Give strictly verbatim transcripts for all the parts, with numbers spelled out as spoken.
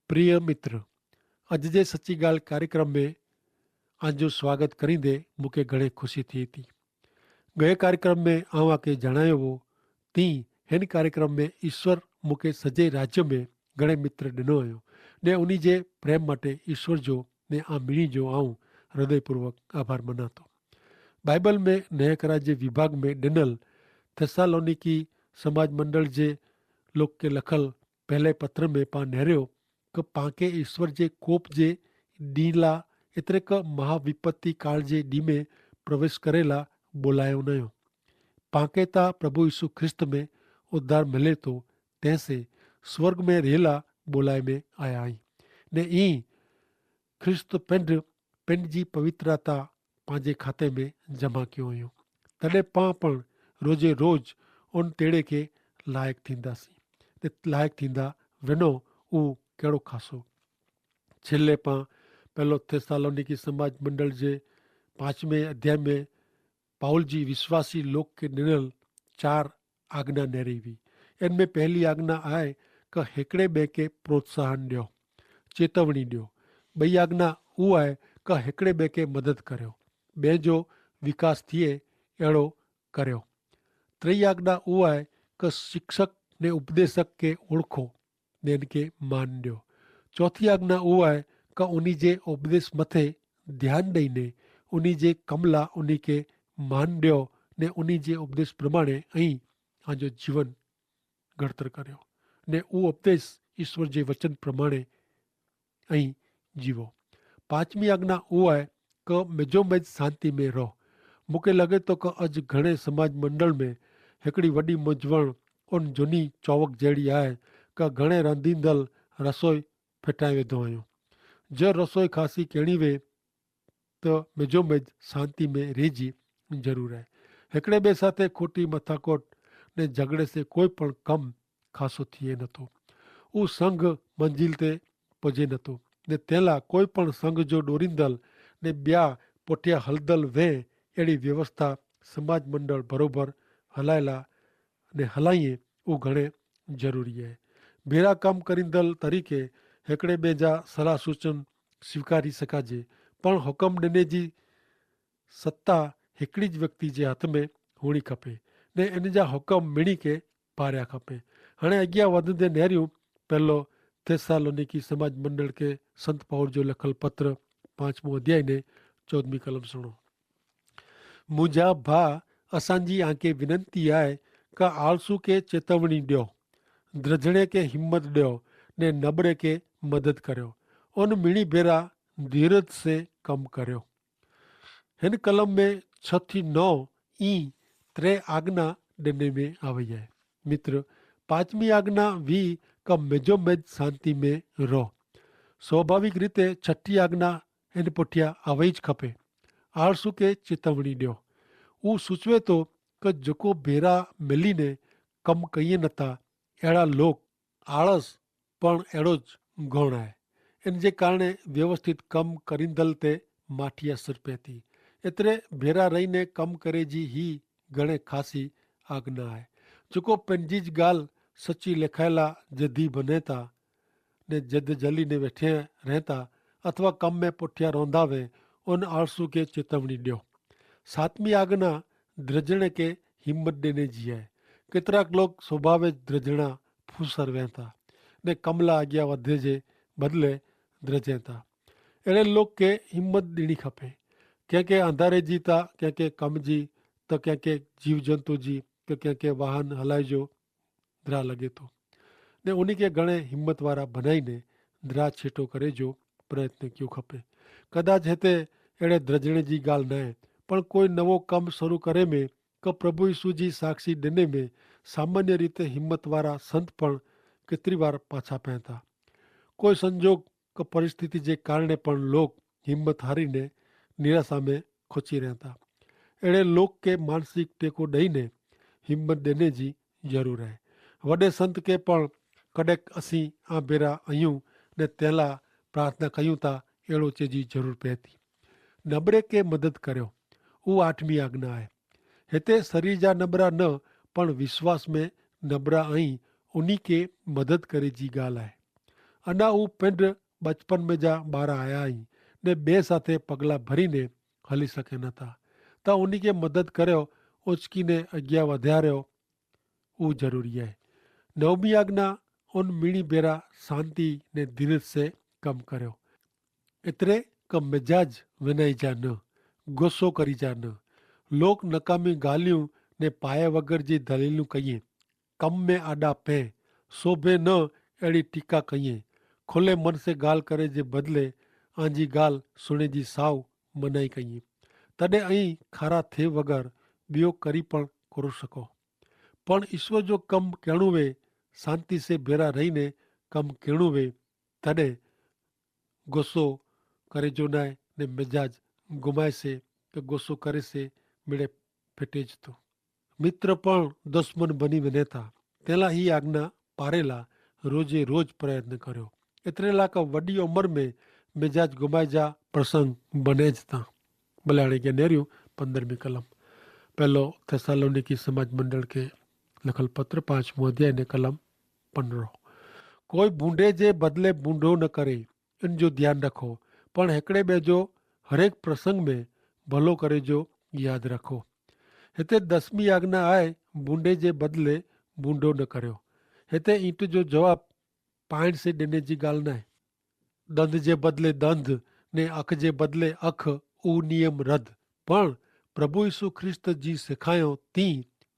પ્રિય મિત્ર, અજ જે સચ્ચી ગાલ કાર્યક્રમ મેં આજો સ્વાગત કરીંદે મુકે ઘણે ખુશી થી તી. ગયે કાર્યક્રમ મેં આવા કે જણાયો વો તી હેન કાર્યક્રમ મેં ઈશ્વર મુકે સજે રાજ્ય મેં ઘણે મિત્ર ડેનો આયો, ને ઉની જે પ્રેમ માટે ઈશ્વર જો ને આ મિણી જો આઉં હૃદયપૂર્વક આભાર મનાતો. બાઈબલ મેં નયકરા જે વિભાગ મેં ડેનલ થેસ્સાલોનિકી સમાજ મંડળ જે લોક કે લખલ પહેલે પત્ર મેં પા નહર્યો કે પાંકે ઈસ્વર જે કોપ જે દીલા એતરે કે મહાવિપત્તિ કાળ જે દીમે પ્રવેશ કરેલા બોલાયો નયો. પાંકે તા પ્રભુ ઈસુ ખ્રિસ્ત મેં ઉદ્ધાર મલે તો તેસે સ્વર્ગ મેં રહેલા બોલાય મેં આયા હૈં. ને ઈ ખ્રિસ્ત પેંધ પેંધ જી પવિત્રતા પાંજે ખાતે મેં જમા કયો હૈં. તદે પાં પણ રોજે રોજ ઉન તેડે કે લાયક થીંદા સી. તે લાયક થીંદા વેનો ઉં કેડો ખાસો. છેલ્લે પાં પહેલો થેસ્સાલોનિકી સમાજ મંડળ જે પાંચમે અધ્યાય મેં પાઉલ જી વિશ્વાસી લોક કે નેનલ ચાર આજ્ઞા નેરી વી. એન મેં પહેલી આજ્ઞા આય કે હેકડ઼ે બે કે પ્રોત્સાહન દ્યો, ચેતવણી દ્યો. બઈ આજ્ઞા ઉ આય કે હેકડ઼ે બે કે મદદ કર્યો, બે જો વિકાસ થિયે એડો કર્યો. ત્રિયાજ્ઞા ઉ આય કે શિક્ષક ને ઉપદેશક કે ઓળખો ને એન કે માન દ્યો. ચોથી આજ્ઞા ઉ આય કે ઉની જે ઉપદેશ મતે ધ્યાન દઈને ઉની જે કમલા ઉની કે માન દ્યો ને ઉની જે ઉપદેશ પ્રમાણે અહીં આજો જીવન ઘડતર કર્યો. ને ઉ ઉપદેશ ઈસ્વર જે વચન પ્રમાણે અહીં જીવો. પાંચમી આજ્ઞા ઉ આય કે મેજો મેજ શાંતિ મેં રહો. મુકે લગે તો કે અજ ઘણે સમાજ મંડળ મેં હેકડી વડી મજવણ ઉન જોની ચોવક જેડી આય કે ઘણે રાંધીંદલ રસોઈ ફેટાઈ વેધો આયો. જે રસોઈ ખાસી કેણી વે તો મેજો મેજ શાંતિ મેં રહી જી જરૂર હૈ. હેકડ઼ે બે સાથે ખોટી મથાકોટ ને જગડ઼ે સે કોઈ પણ કમ ખાસો થિયે નતો. ઉં સંગ મંજિલ તે પજે નતો. ને તેલા કોઈ પણ સંગ જો ડોરિંદલ ને બ્યા પોઠ્યા હલદલ વે એડી વ્યવસ્થા સમાજ મંડળ ભરોભર હલાયેલા ને હલાઈએ ઉં ઘણે જરૂરી હૈ. ભેરા કમ કરીંદલ તરીકે હેકડ઼ે બે જા સલાહ સૂચન સ્વીકારી શકાજે, પણ હુકમ દેને જી સત્તા હેકડી જ વ્યક્તિ જે હાથ મેં હોણી ખપે ને એન જા હુકમ મિણી કે પાર્યા ખપે. હણે અગિયા વધન દે નહર્યું. પહેલો થેસ્સાલોનિકી સમાજ મંડળ કે સંત પાઉલ જો લખલ પત્ર પાંચમો અધ્યાય ને ચૌદમી કલમ સુણો. મુઝે ભા અસાંજી આંકે વિનંતી આય, કા આલસુ કે ચેતવણી દ્યો, દ્રજણે કે હિંમત દ્યો, ને નબરે કે મદદ કર્યો, અન મિણી ભેરા ધીરજ સે કમ કર્યો. હેન કલમ મેં છ થી નવ ઈ ત્રે આજ્ઞા દેને મેં આવે હૈ. મિત્ર, પાંચમી આજ્ઞા વી કા મેજો મેજ શાંતિ મેં રહો. સ્વાભાવિક રીતે છઠી આજ્ઞા હેન પઠ્યા આવે જ ખપે. આળસુ કે ચેતવણી દ્યો. ઉં સૂચવે તો કે જોકો ભેરા મેલી ને કમ કહિયે નતા એડા લોક આળસ પણ એડો જ ગોણ આય. એન જે કારણે વ્યવસ્થિત કમ કરીંદલ તે માઠી અસર પેતી. એતરે ભેરા રહી ને કમ કરે જી હી ઘણે ખાસી આજ્ઞા આય. જોકો પેનજી જ ગાલ સચી લેખાયેલા જેધી ભનેતા ને જેદ જલી ને વેઠે રહેતા અથવા કમ મેં પોઠ્યા રોંધાવે ઉન આળસુ કે ચેતવણી દ્યો. સાતમી આજ્ઞા દ્રજણે કે હિંમત દેને જી હૈ. કેતરાક લોક સ્વભાવે દ્રજણા ફૂસર વહેંતા ને કમલા આજ્ઞા વધે જે બદલે દ્રજેંતા. એડે લોક કે હિંમત દેણી ખપે. કેંકે અંધારે જી તા કેંકે કમ જી, તો કેંકે જીવજંતુ જી, તો કેંકે વાહન હલાઈ જો દ્રા લગે તો. ને ઉની કે ઘણે હિંમત વારા ભનાઈ ને દ્રા છેટો કરે જો પ્રયત્ન ક્યુ ખપે. કદાચ હેતે એડે દ્રજણે જી ગાલ નાય, પણ કોઈ નવો કમ શરૂ કરે મેં કે પ્રભુ ઈસુ જી સાક્ષી દેને મેં સામાન્ય રીતે હિંમત વારા સંત પણ કેતરી વાર પાછા પહેંતા. કોઈ સંજોગ કે પરિસ્થિતિ જે કારણે પણ લોક હિંમત હારી ને નિરાશા મેં ખોચી રહેતા. એડે લોક કે માનસિક ટેકો દઈ ને હિંમત દેને જી જરૂર હૈ. વડે સંત કે પણ કડેક અસી આ ભેરા અયું ને તેલા પ્રાર્થના કહ્યું તા એડો ચે જી જરૂર પહેતી. નબરે કે મદદ કર્યો ઉ આઠમી આજ્ઞા હૈ. હેતે સરીર જા નબરા ન પણ વિશ્વાસ મેં નબરા અહીં ઉની કે મદદ કરે જી ગાલ હૈ. અના ઉપ પિંડ બચપન મેં જા બારા આયા હી, ને બે સાથે પગલા ભરી ને હલી સકે ન થા. તા ઉની કે મદદ કર્યો, ઓચકી ને અગિયા વધ્યા રહ્યો. ઉહ જરૂરી હૈ. નવમી આજ્ઞા ઉન મિણી ભેરા શાંતિ ને ધીરજ સે કમ કર્યો. એતરે કે મિજાજ વિનાઈ જા ન, ગોસો કરી જા ન, લોક નકામી ગાલિયું ને પાયા વગર જી ધલીલું કહિયે, કમ મેં આડા પૈ સોભે ન એડી ટીકા કહિયે, ખુલે મન સે ગાલ કરે જે બદલે આંજી ગાલ સુણે જી સાવ મનાઈ કહિયે, તદે અહીં ખારા થે વગર બિયો કરી પણ કરો શકો. પણ ઈસ્વર જો કમ કહેણું વે, શાંતિ સે ભેરા રહી ને કમ કહેણું વે, તદે ગોસો કરે જો નાય ને મિજાજ ગુમાય સે કે ગોસો કરે સે મેળે ફેટે જતો. મિત્ર પણ દુશ્મન બની વેને થા. તેલા હી આજ્ઞા પારેલા રોજે રોજ પ્રયત્ન કર્યો. એતરેલા કે વડી ઉંમર મેં મિજાજ ગુમાય જા પ્રસંગ બને જ થા. ભલે આણે કે નેર્યું પંદ્રહમી કલમ. પહેલો થેસ્સાલોનિકી સમાજ મંડળ કે લખલ પત્ર પાંચમો અધ્યાય ને કલમ પંદ્રહ. કોઈ ભૂંડે જે બદલે ભૂંડો ન કરે, એન જો ધ્યાન રાખો, પણ હેકડ઼ે બે જો હરેક પ્રસંગ મેં ભલો કરે જો યાદ રાખો. હેતા દસમી આજ્ઞા આય, ભૂંડે જે બદલે ભૂંડો ન કર્યો. હેતા ઈંટ જો જવાબ પાઈણ સે દેને જી ગાલ નાય. દંધ જે બદલે દંધ ને અખ જે બદલે અખ, ઉ નિયમ રદ. પણ પ્રભુ ઈસુ ખ્રિસ્ત જી સિખાયો તી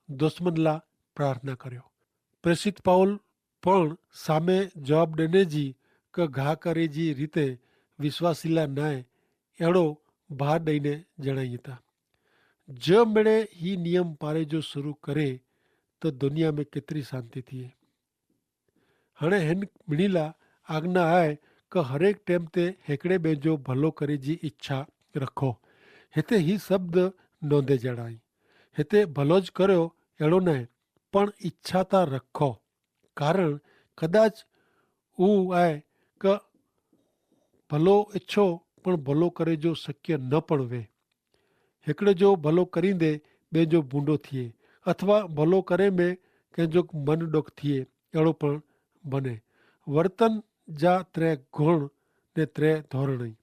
દુશ્મન લા પ્રાર્થના કર્યો. પ્રેસિત પાઉલ પણ સામે જવાબ દેને જી કે ઘા કરે જી રીતે વિશ્વાસીલા નાય એડો ભાર દઈને જણાઈ થા. જે મેળે હી નિયમ પારે જો શરૂ કરે તો દુનિયા મેં કેતરી શાંતિ થિયે. હણે હેન મિણીલા આજ્ઞા આય કે હરેક ટેમ તે હેકડ઼ે બેજો ભલો કરે જી ઇચ્છા રખો. હેતે હી શબ્દ નોંધે જણાઈ. હેતે ભલો જ કર્યો એડો નાય, પણ ઇચ્છા તા રખો. કારણ કદાચ ઉ આય કે ભલો ઇચ્છો પણ ભલો કરે જો શક્ય ન પણ વે. હેકડ઼ે જો ભલો કરીંદે બેજો ભૂંડો થિયે, અથવા ભલો કરે મેં કેંજો મન ડોખ થિયે એડો પણ બને. વર્તન જા ત્રે ગુણ ને ત્રે ધોરણઈ.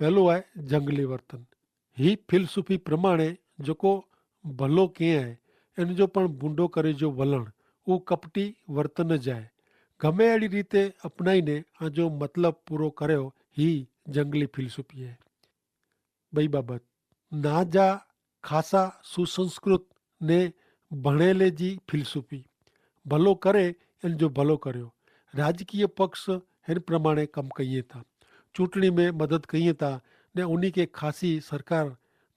પહેલો આય જંગલી વર્તન. હી ફિલસૂફી પ્રમાણે જોકો ભલો કેહ હૈ એન જો પણ ભૂંડો કરે જો વલણ, ઉં કપટી વર્તન જાય. ગમે એડી રીતે અપનાઈને આજો મતલબ પૂરો કર્યો. હી જંગલી ફિલસૂફી હૈ. બઈ બાબત ના જા ખાસા સુસંસ્કૃત ને ભણેલે જી ફિલસૂફી. ભલો કરે એન જો ભલો કર્યો. રાજકીય પક્ષ હેન પ્રમાણે કમ કહિયે તા, ચૂંટણી મેં મદદ કહિયે તા, ને ઉની કે ખાસી સરકાર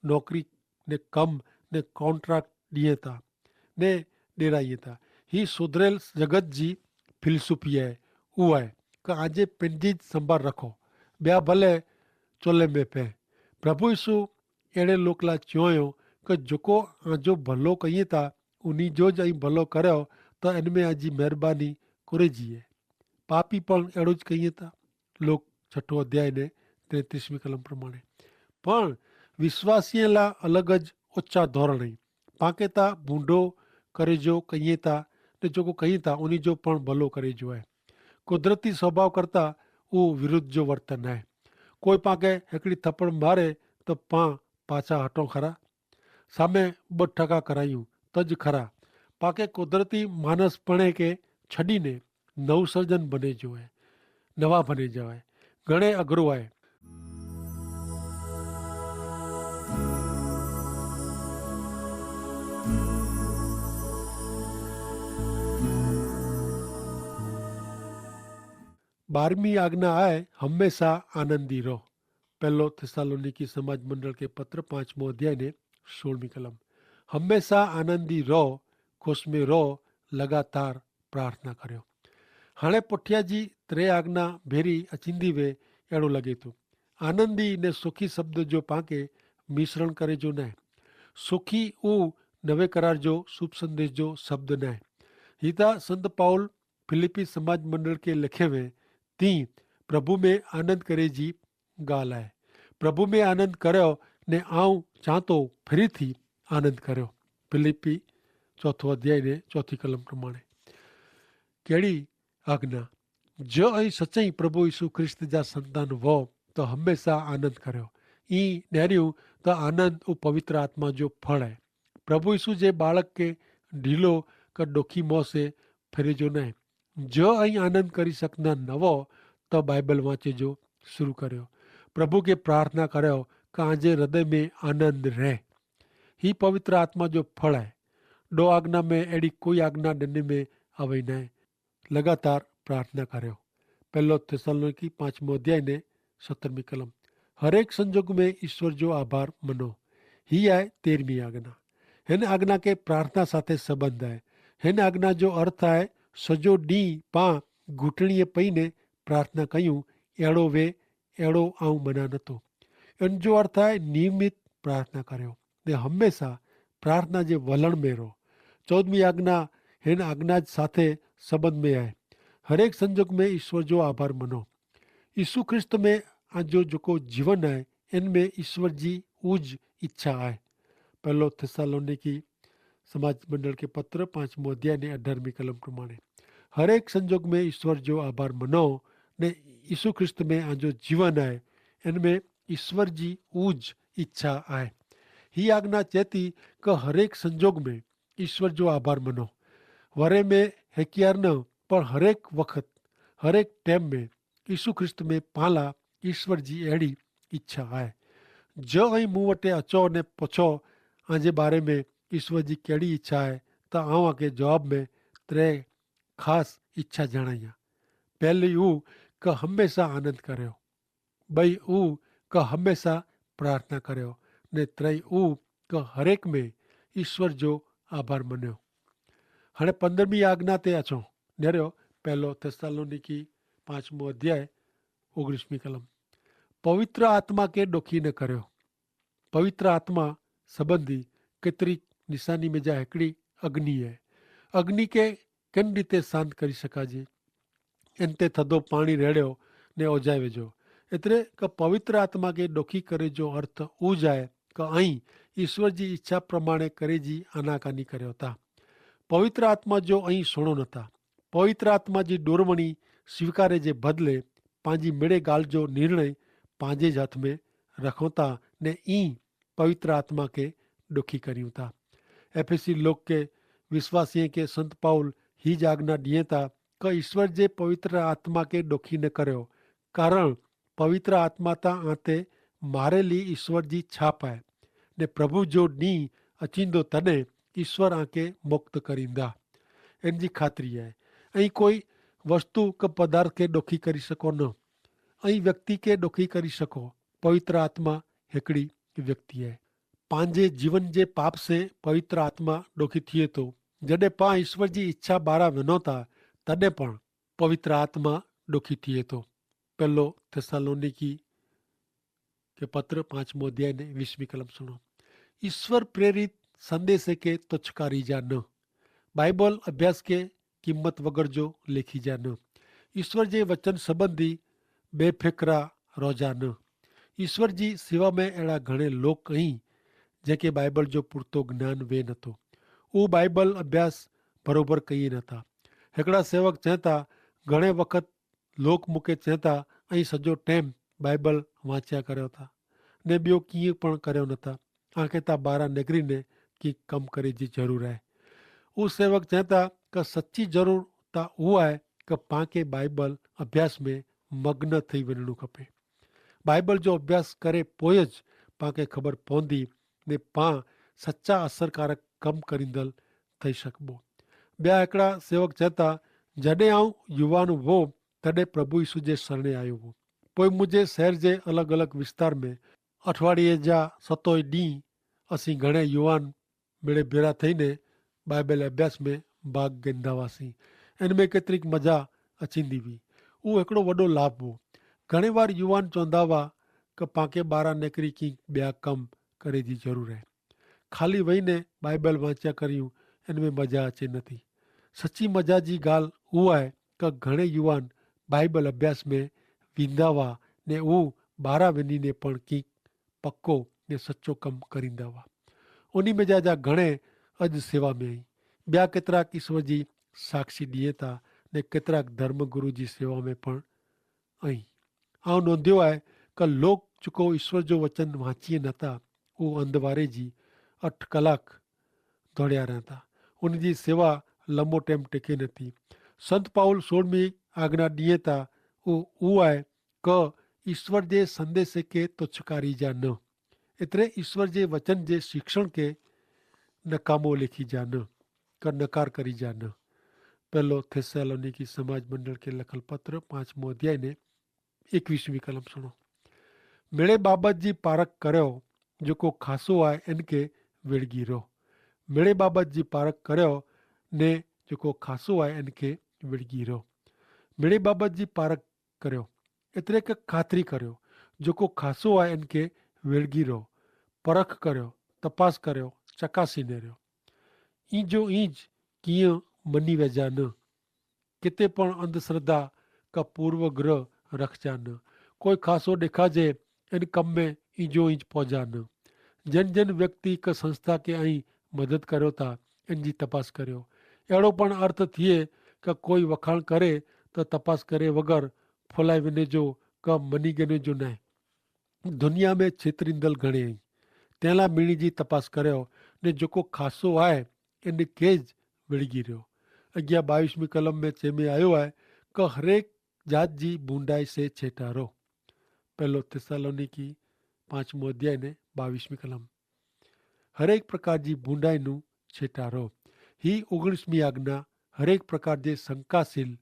નોકરી ને કમ ને કોન્ટ્રાક્ટ દિયે તા ને દેરાયે તા. હી સુધરેલ જગત જી ફિલસૂફી હૈ. ઉ હૈ કે આજે પેનજી જ સંભાર રખો, બ્યા ભલે ચોલે મેં પે. પ્રભુ ઈસુ એડે લોકલા ચ્યોંયો કે જોકો આજો ભલો કહિયે તા ઉની જો જ અહીં ભલો કર્યો, તો એન મેં આજી મહેરબાની કરે જીએ. પાપી પણ એડો જ કહિયે તા. લોક છઠો અધ્યાય ને તેત્રીસમી કલમ પ્રમાણે. પણ વિશ્વાસીયેલા અલગ જ ઓચ્છા ધોરણે. પાંકે તા ભૂંડો કરે જો કહિયે તા, ને જોકો કહિયે તા ઉની જો પણ ભલો કરે જો હૈ. કુદરતી સ્વભાવ કરતા ઉ વિરુદ્ધ જો વર્તન હૈ. કોઈ પાંકે હેકડી થપ્પડ મારે તો પાં પાછા હટો ખરા? સામે બઠકા કરાયું તજ ખરા. પાંકે કુદરતી માનસ પણે કે છડીને નવસર્જન બને જોએ, નવા બને જોએ. ઘણે અગ્રવાએ. બારમી આજ્ઞા આય, હમેંશા આનંદી રહો. પહેલો થિસ્સાલોનીકી સમાજ મંડળ કે પત્ર પાંચમો અધ્યાય ને સોળમી કલમ. હમેંશા આનંદી રહો, ખુશ મેં રહો, લગાતાર પ્રાર્થના કર્યો. હાણે પઠ્યા જી ત્રે આજ્ઞા ભેરી અચિંદી વે એડો લગે તો. આનંદી ને સુખી શબ્દ જો પાંકે મિશ્રણ કરે જો નાય. સુખી ઉ નવે કરાર જો શુભ સંદેશ જો શબ્દ નાય. હિતા સંત પાઉલ ફિલિપ્પી સમાજ મંડળ કે લેખે વે તી પ્રભુ મેં આનંદ કરે જી ગાલ આય. પ્રભુ મેં આનંદ કર્યો ને આઉં ચાંતો ફરી થી આનંદ કર્યો. ફિલિપ્પી ચોથો અધ્યાય ને ચોથી કલમ પ્રમાણે. કેડી આજ્ઞા? જો અહીં સચ્ચે પ્રભુ ઈસુ ખ્રિસ્ત જા સંતાન વો, તો હમેંશા આનંદ કર્યો. ઈ નેર્યું તો આનંદ ઉપવિત્ર આત્મા જો ફળ હૈ. પ્રભુ ઈસુ જે બાળક કે ઢીલો કે ડોખી મોં સે ફેરે જો નહીં. જો અહીં આનંદ કરી સકના નવો, તો બાઈબલ વાંચે જો શુરૂ કર્યો. પ્રભુ કે પ્રાર્થના કર્યો કે આજે હૃદય મેં આનંદ રહે. હી પવિત્ર આત્મા જો ફળ હૈ. દો આજ્ઞા મેં એડી કોઈ આજ્ઞા દને મેં આવે નહીં. લગાતાર પ્રાર્થના કર્યો. પહેલો થેસ્સલોનિકી પાંચમો અધ્યાય ને સત્તરમી કલમ. હરેક સંજોગ મેં ઈસ્વર જો આભાર મનો. હી આય તેરમી આજ્ઞા. હેન આજ્ઞા કે પ્રાર્થના સાથે સંબંધ આય. હેન આજ્ઞા જો અર્થ આય, સજો દી પા ઘૂંટણીએ પઈને પ્રાર્થના કહ્યું, એડો વે એડો આઉં મના નતો. એન જો અર્થ આય નિયમિત પ્રાર્થના કર્યો, ને હમેંશા પ્રાર્થના જે વલણ મેં રહો. ચૌદમી આજ્ઞા હેન આજ્ઞા જ સાથે સંબંધ મેં આય. હરેક સંજોગ મેં ઈસ્વર જો આભાર મનો. ઈસુ ખ્રિસ્ત મેં આજો જોકો જીવન આય, એન મેં ઈસ્વર જી ઉજ ઇચ્છા આય. પહેલો થેસ્સલોનિકી સમાજ મંડળ કે પત્ર પાંચમો અધ્યાય ને અઢારમી કલમ પ્રમાણે હરેક સંજોગ મેં ઈસ્વર જો આભાર મનો. ને ઈસુ ખ્રિસ્ત મેં આજો જીવન આય, એન મેં ઈસ્વર જી ઉજ ઇચ્છા આય. હી આજ્ઞા ચેતી કે હરેક સંજોગ મેં ઈસ્વર જો આભાર મનો. વરે મેં હેકિયાર ન, પણ હરેક વખત, હરેક ટેમ મેં ઈસુ ખ્રિસ્ત મેં પાલા ઈસ્વર જી એડી ઇચ્છા આય. જો અહીં મું વટે અચો ને પછો આજે બારે મેં ઈસ્વર જી કેડી ઇચ્છા આય, તો આવાં કે જવાબ મેં ત્રે ખાસ ઇચ્છા જણાયા. પહેલી ઉં કે હમેંશા આનંદ કર્યો. બઈ ઉં કે હમેંશા પ્રાર્થના કર્યો. ને ત્રે ઉં કે હરેક મેં ઈસ્વર જો આભાર મન્યો. હણે પંદ્રહમી આજ્ઞા તે અછો નેર્યો. પહેલો થેસ્સલોનિકી પાંચમો અધ્યાય ઓગણીસમી કલમ. પવિત્ર આત્મા કે ડોખી ન કર્યો. પવિત્ર આત્મા સંબંધી કેતરી નિશાની મેં જા હેકડી અગ્નિ હૈ. અગ્નિ કે કેન રીતે શાંત કરી શકાજે? એન તે થદો પાણી રેડ્યો ને ઓજાવે જો. એતરે કે પવિત્ર આત્મા કે ડોખી કરે જો અર્થ ઉજાય કે અહીં ઈસ્વર જી ઇચ્છા પ્રમાણે કરે જી આનાકાની કર્યો તા. પવિત્ર આત્મા જો અહીં સુણો નતા. પવિત્ર આત્મા જી ડોરવણી સ્વીકારે જે બદલે પાંજી મેળે ગાલ જો નિર્ણય પાંજે જ હાથ મેં રખોતા ને ઈ પવિત્ર આત્મા કે ડોખી કર્યું તા. એફેસી લોક કે વિશ્વાસીએ કે સંત પાઉલ હી જ આજ્ઞા દિયે તા કે ઈસ્વર જે પવિત્ર આત્મા કે ડોખી ન કર્યો, કારણ પવિત્ર આત્મા તા આતે મારેલી ઈસ્વર જી છાપ આય. ને પ્રભુ જો દી અચીંદો તદે ઈસ્વર આંકે મુક્ત કરીંદા. એન જી ખાતરી આય. અહીં કોઈ વસ્તુ કે પદાર્થ કે ડોખી કરી શકો ન. અહીં વ્યક્તિ કે ડોખી કરી શકો. પવિત્ર આત્મા હેકડી વ્યક્તિ આય. પાંજે જીવન જે પાપ સે પવિત્ર આત્મા ડોખી થિયે તો. જડે પાં ઈસ્વર જી ઇચ્છા બારા વેનોતા તદે પણ પવિત્ર આત્મા ડોખી થિયે તો. પહેલો થેસ્સલોનિકી કે પત્ર પાંચમો અધ્યાય ને વીસમી કલમ સુણો. ઈસ્વર પ્રેરિત સંદેશે કે તોછકારી જા ન. બાઈબલ અભ્યાસ કે કિંમત વગર જો લેખી જા ન. ઈસ્વર જે વચન સંબંધી બેફેકરા રોજા ન. ઈસ્વર જી સેવા મેં એડા ઘણે લોક અહીં જેકે બાઈબલ જો પૂરતો જ્ઞાન વે નતો. ઉ બાઈબલ અભ્યાસ ભરોભર કઈ નતા. હેકડા સેવક ચેતા ઘણે વખત લોક મુકે ચેતા અહીં સજો ટેમ બાઈબલ વાંચ્યા કર્યો થા ને બ્યો કિંય પણ કર્યો નતા. આંકે તા બારા નેગરી ને કિંક કમ કરે જી જરૂર હૈ. ઉસ સેવક ચેતા કે સચ્ચી જરૂર તા ઉઆ હૈ કે પાંકે બાઈબલ અભ્યાસ મેં મગ્ન થઈ વનનું ખપે. બાઈબલ જો અભ્યાસ કરે પોય જ પાંકે ખબર પોંદી ને પાં સચ્ચા અસરકારક કમ કરીંદલ થઈ શકબો. બ્યા એકડા સેવક ચેતા, જડે આઉં યુવાન વો તડે પ્રભુ ઈસુ જે સરણે આયો વો. પોઈ મુઝે શહેર જે અલગ અલગ વિસ્તાર મેં અઠવાડિયે જા સતોય દી અસી ઘણે યુવાન મેળે ભેરા થઈને બાઈબલ અભ્યાસ મેં ભાગ ગેંધાવાસી. એન મેં કેતરીક મજા અચીંદી વી. ઉં એકડો વડો લાભ વો. ઘણી વાર યુવાન ચોંધાવા કે પાંકે બારા નેકરી કિંક બ્યા કમ કરે જી જરૂર હૈ. ખાલી વહીને બાઈબલ વાંચ્યા કર્યું એન મેં મજા અચે નથી. સચ્ચી મજા જી ગાલ ઉઆ હૈ કે ઘણે યુવાન બાઈબલ અભ્યાસ મેં વિંધાવા ને ઉં બારા વેની ને પણ કિંક પક્કો ને સચો કમ કરીંદા વા. ઉની મેં જા જા ઘણે અજ સેવા મેં હૈં. બ્યા કેતરા કિસ્મ જી સાક્ષી દિયે તા ને કેતરાક ધર્મગુરુ જી સેવા મેં પણ અહીં આવ નોંધ્યો આય, કે લોક ચુકો ઈસ્વર જો વચન વાંચીએ નતા ઉહ અંધવારે જી અઠ કલાક ધોડ્યા રહેતા. ઉન જી સેવા લંબો ટેમ ટેકે નથી. સંત પાઉલ સોળમી આજ્ઞા દિયે તા ઉહ ઉઆય, કે ઈસ્વર જે સંદેશે કે તુચ્છકારી જા ન, એતરે ઈસ્વર જે વચન જે શિક્ષણ કે નકામો લેખી જા ન, કે નકાર કરી જા ન. પહેલો થેસ્સાલોનીકી સમાજ મંડળ કે લખલ પત્ર પાંચમો અધ્યાય ને એકવીસમી કલમ સુણો. મેળે બાબત જી પારખ કર્યો, જોકો ખાસો આય એનકે વેડગી રહો. મેળે બાબત જી પારખ કર્યો ને જોકો ખાસો આય એનકે વેડગી રહો. મેળે બાબત જી પારખ કર્યો, એતરે કે ખાતરી કર્યો, જોકો ખાસો આય એનકે વેડગી રહો. પરખ કર્યો, તપાસ કર્યો, ચકાસી ને રહ્યો. ઈંજો ઈંજ કિયા મની વેજા ન. કિતે પણ અંધશ્રદ્ધા કા પૂર્વગ્રહ રખજા ન. કોઈ ખાસો દેખાજે એન કમ મેં ઈંજો ઈંજ પોજા ન. જેન જેન વ્યક્તિ કા સંસ્થા કે અહીં મદદ કર્યો તા એન જી તપાસ કર્યો. એડો પણ અર્થ થિયે કા કોઈ વખાણ કરે તો તપાસ કરે વગર ફોલાઈ વેને જો કા મની ગેને જો નાય. દુનિયા મેં છેતરીંદલ ઘણે અહીં તેલા મિણી જી તપાસ કર્યો, ને જોકો ખાસો આય એન કે જ વેડગી રહ્યો. અગિયા બાવીસમી કલમ મેં ચેમે આયો આય, કે હરેક જાત જી ભૂંડાઈ સે છેટારો. પહેલો થેસ્સાલોનીકી પાંચમો અધ્યાય ને બાવીસમી કલમ. હરેક પ્રકાર જી ભૂંડાઈ નું છેટારો. હી ઓગણીસમી આજ્ઞા હરેક પ્રકાર જે શંકાશીલ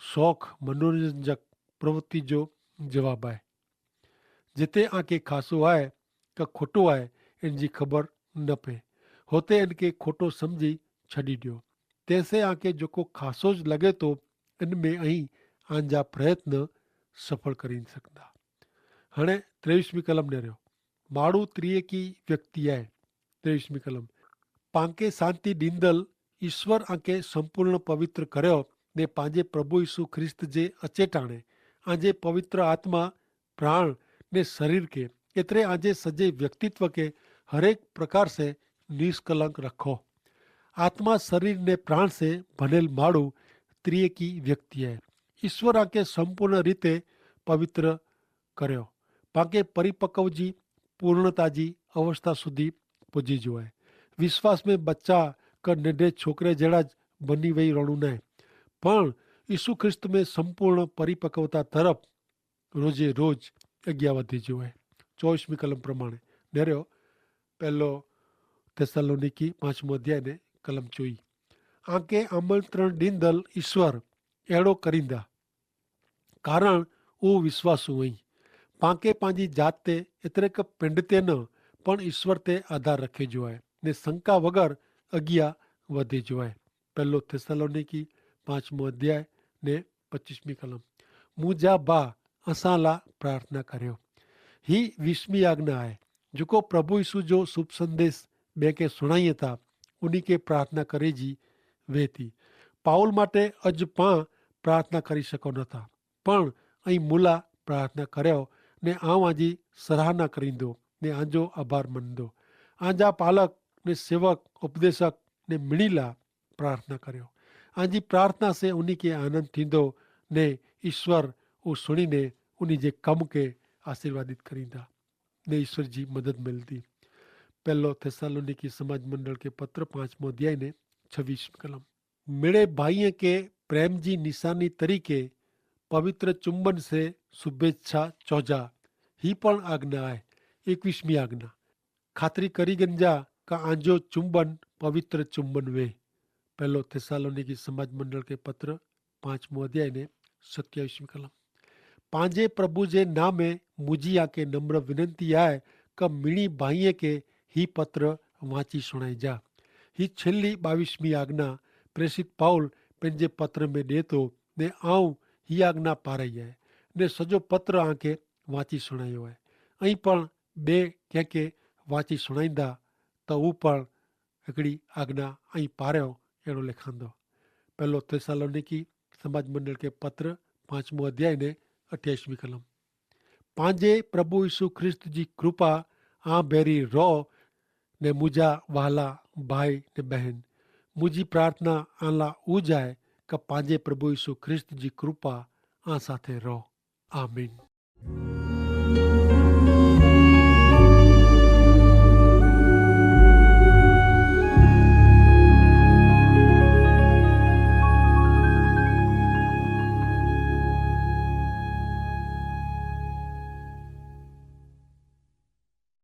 શોખ મનોરંજક પ્રવૃત્તિ જો જવાબ આય. જેતે આંકે ખાસો આય કે ખોટો આય એન જી ખબર ન પે, હોતે એન કે ખોટો સમઝી છડી ડયો. તેસે આંકે જોકો ખાસો જ લગે તો એન મેં અહીં આંજા પ્રયત્ન સફળ કરી ન સકતા. હણે ત્રેવીસમી કલમ ને રહ્યો. માડૂ ત્રિયેકી વ્યક્તિ આય. ત્રેવીસમી કલમ. પાંકે શાંતિ દીંદલ ઈસ્વર આંકે સંપૂર્ણ પવિત્ર કર્યો, ને પાંજે પ્રભુ ઈસુ ખ્રિસ્ત જે અચેટાણે આજે પવિત્ર આત્મા, પ્રાણ ને શરીર કે એતરે આજે સજે વ્યક્તિત્વ કે હરેક પ્રકાર સે નિષ્કલંક રખો. આત્મા શરીર ને પ્રાણ સે ભનેલ માડૂ ત્રિયેકી વ્યક્તિ હૈ. ઈસ્વર આંકે સંપૂર્ણ રીતે પવિત્ર કર્યો. પાંકે પરિપક્વ જી પૂર્ણતા જી અવસ્થા સુધી પજી જોવાય. વિશ્વાસ મેં બચ્ચા કર નેડે છોકરે જેડા જ બની વહી રણું નાય, પણ ઈસુ ખ્રિસ્ત મેં સંપૂર્ણ પરિપક્વતા તરફ રોજે રોજ અજ્ઞાવતી જોવાય. ચોવીસમી કલમ પ્રમાણે નેર્યો પહેલો થેસ્સાલોનીકી પાંચમો અધ્યાય ને કલમ ચોઈ. આંકે આમંત્રણ દીંદલ ઈસ્વર એડો કરીંદા, કારણ ઉ વિશ્વાસુ અહીં. પાંકે પાંજી જાત તે એતરે કે પેંડતે ન પણ ઈસ્વર તે આધાર રખે જો આય, ને શંકા વગર અગિયા વધે જો આય. પહેલો થેસ્સાલોનીકી પાંચમો અધ્યાય ને પચ્ચીસમી કલમ. મુજા બા અસાલા પ્રાર્થના કર્યો. હી વિશ્મી આજ્ઞા આય. જોકો પ્રભુ ઈસુ જો શુભ સંદેશ બે કે સુણાઈ થા ઉની કે પ્રાર્થના કરે જી વહેતી. પાઉલ માટે અજ પાં પ્રાર્થના કરી શકો ન થા, પણ અહીં મુલા પ્રાર્થના કર્યો, ને આવ આજી સરાહના કરીંદો ને આજો આભાર મનદો. આજા પાલક ને સેવક ઉપદેશક ને મિણીલા પ્રાર્થના કર્યો. આજી પ્રાર્થના સે ઉની કે આનંદ થીંદો, ને ઈસ્વર ઉ સુણીને ઉની જે કમ કે આશીર્વાદિત કરીંદા, ને ઈસ્વર જી મદદ મિલતી. પહેલો થેસ્સાલોનીકી સમાજ મંડળ કે પત્ર પાંચમો અધ્યાય ને છવીસ કલમ. મેળે ભાઈએ કે પ્રેમ જી નિશાની તરીકે પવિત્ર ચુંબન સે શુભેચ્છા ચોજા. હી પણ આજ્ઞા આય. એકવીસમી આજ્ઞા. ખાતરી કરી ગન જા કા આજો ચુંબન પવિત્ર ચુંબન વે. પહેલો થેસ્સાલોનીકી સમાજ મંડળ કે પત્ર પાંચમો અધ્યાય ને સત્યાવીસમી કલમ. પાંજે પ્રભુ જે નામે મુજી આકે નમ્ર વિનંતી આય કે મિણી ભાઈએ કે હી પત્ર વાંચી સુણાઈ જા. હી છેલ્લી બાવીસમી આજ્ઞા પ્રેસિત પાઉલ પેનજે પત્ર મેં દેતો, ને આઉં હી આજ્ઞા પારાઈ આય, ને સજો પત્ર આકે વાંચી સુણાયો આય. અહીં પણ બે કેંકે વાંચી સુણાઈંદા તો ઉપણ હિકડી આજ્ઞા અહીં પાર્યો એડો લેખાંદો. પહેલો થેસ્સાલોનીકી સમાજ મંડળ કે પત્ર પાંચમો અધ્યાય ને અઠ્યાઈસમી કલમ. પાંજે પ્રભુ ઈસુ ખ્રિસ્ત જી કૃપા આં ભેરી રોહ. ને મુજા વહાલા ભાઈ ને બહેન, મુજી પ્રાર્થના આલા ઉજાય કે પાંજે પ્રભુ ઈસુ ખ્રિસ્ત જી કૃપા આસાથે રોહ. આમીન.